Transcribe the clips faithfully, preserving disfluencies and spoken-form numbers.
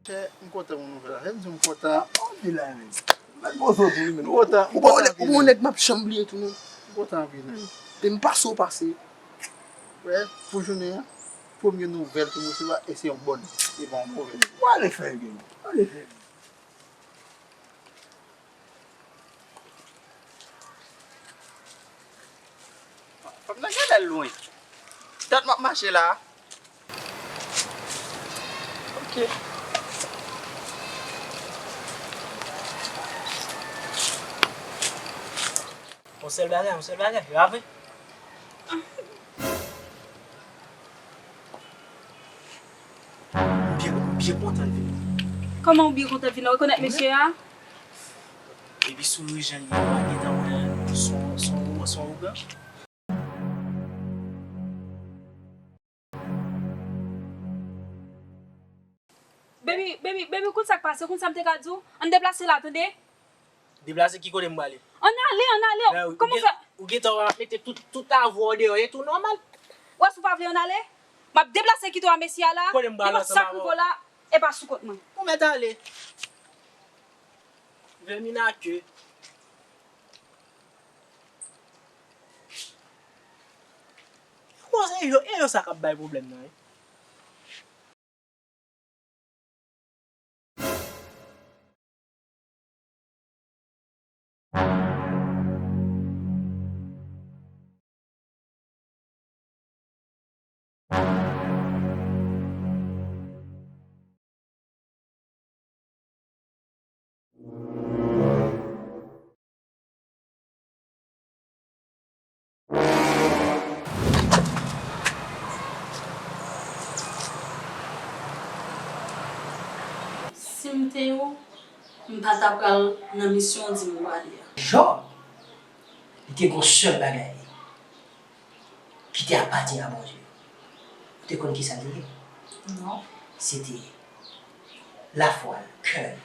Chè, m kontan pou nouvèl la. Sa vle di m kontan anpil la menm. Mèt poze w tou wi menm. M kontan, m kontan anpil. Ou pa wè nèg m ap janm bliye tou non. M kontan anpil menm. Depi m pase w pase. Wè, pou jounen an, premye nouvèl ke m resevwa, e se yon bòn, e pa yon move. Ou ale fè l, gang. Ale fè l. Fanm nan genlè lwen. Dat m ap mache la. Ok. Yon sèl bagay, yon sèl bagay, yo ap vin. M byen, m byen kontan l vin. Kòman w byen kontan l vin la? Ou rekonèt mesye a? Epi souri jan l ye a, gentan wè son, son, son ougan. Baby, baby, baby, konn sa k pase, konn sa m te ka di w? Ann deplase la, tande? Deplase ki kote m prale? Ann ale, ann ale. Kòman fè? Ou gentan wè m ap mete tout, tout avè w deyò, e tou nòmal. Ou wè si w pa vle ann ale? M ap deplase kite w a mesye a la. Kote m prale ansanm avè w? Depi w ap rive la, e pa sou kont mwen. Ou mèt ale. Vèmin a ke. Konsa, e yo, e yo sa k ap bay pwoblèm nan, wi. Si m te ou, m pa ta pral nan misyon w di m ou prale a. Jòb, li te gen yon sèl bagay ki te apatyen a Bondye. Ou te konn kisa l te ye? Non. Se te lafwa l, kè l.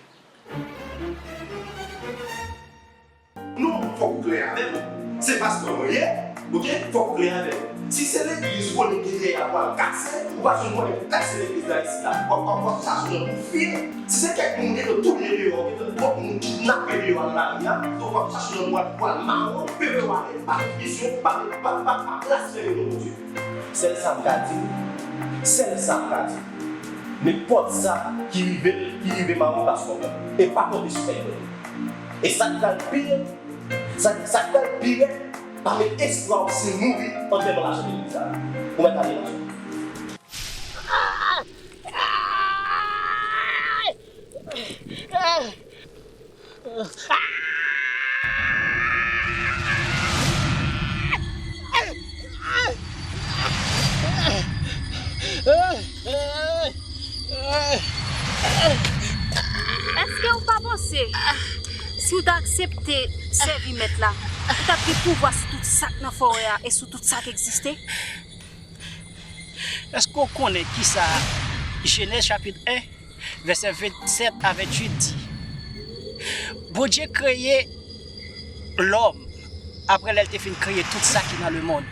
Non, fòk ou klè avè m. Se pastè mwen ye, oke? Fòk ou klè avè m. Si se legliz ou konnen ki dèyè a pral kase, ou pa janm konnen pou kase legliz la isit la. W ap, w ap, w ap chache yon pou fil. Si se kèk moun ou gentan touye deyò, ou gentan twòp moun kidnape deyò a nan lari a, donk w ap chache yon moun pou al, pou al mawon, pepe w ale, pa gen vizyon, pa gen, pa, pa, pa blasfeme non Bondye. Sèl sa m ka di w, sèl sa m ka di w, nenpòt sa ki rive l, ki rive mawon pastè w, e pa konte sou kèk moun. E sa k pral pi, sa, sa k pral pi rèd, pa met espwa w se mouri antèman lajan legliz la. Ou mèt ale lajan. Èske ou pa panse, si w ta aksepte sèvi Mèt la, ou t ap gen pouvwa sou tout sa k nan forè a e sou tout sa k egziste? Èske w konnen kisa Jenèz chapit en, vèsè vennsèt a venntuit di? Bondye kreye lòm apre lè l te fin kreye tout sa ki nan lemonn.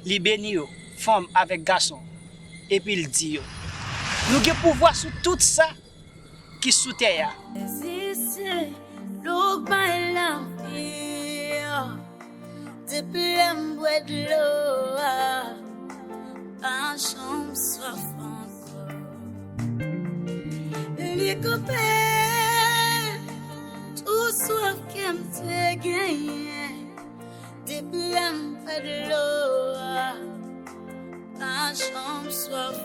Li beni yo, fanm avèk gason, epi l di yo, nou gen pouvwa sou tout sa ki sou tè a. Sezi se louk bay lavi. Depi lè m bwè dlo a, pa janm swaf ankò. Li koupe tout swaf ke m te genyen. Depi lè m bwè dlo a, pa janm swaf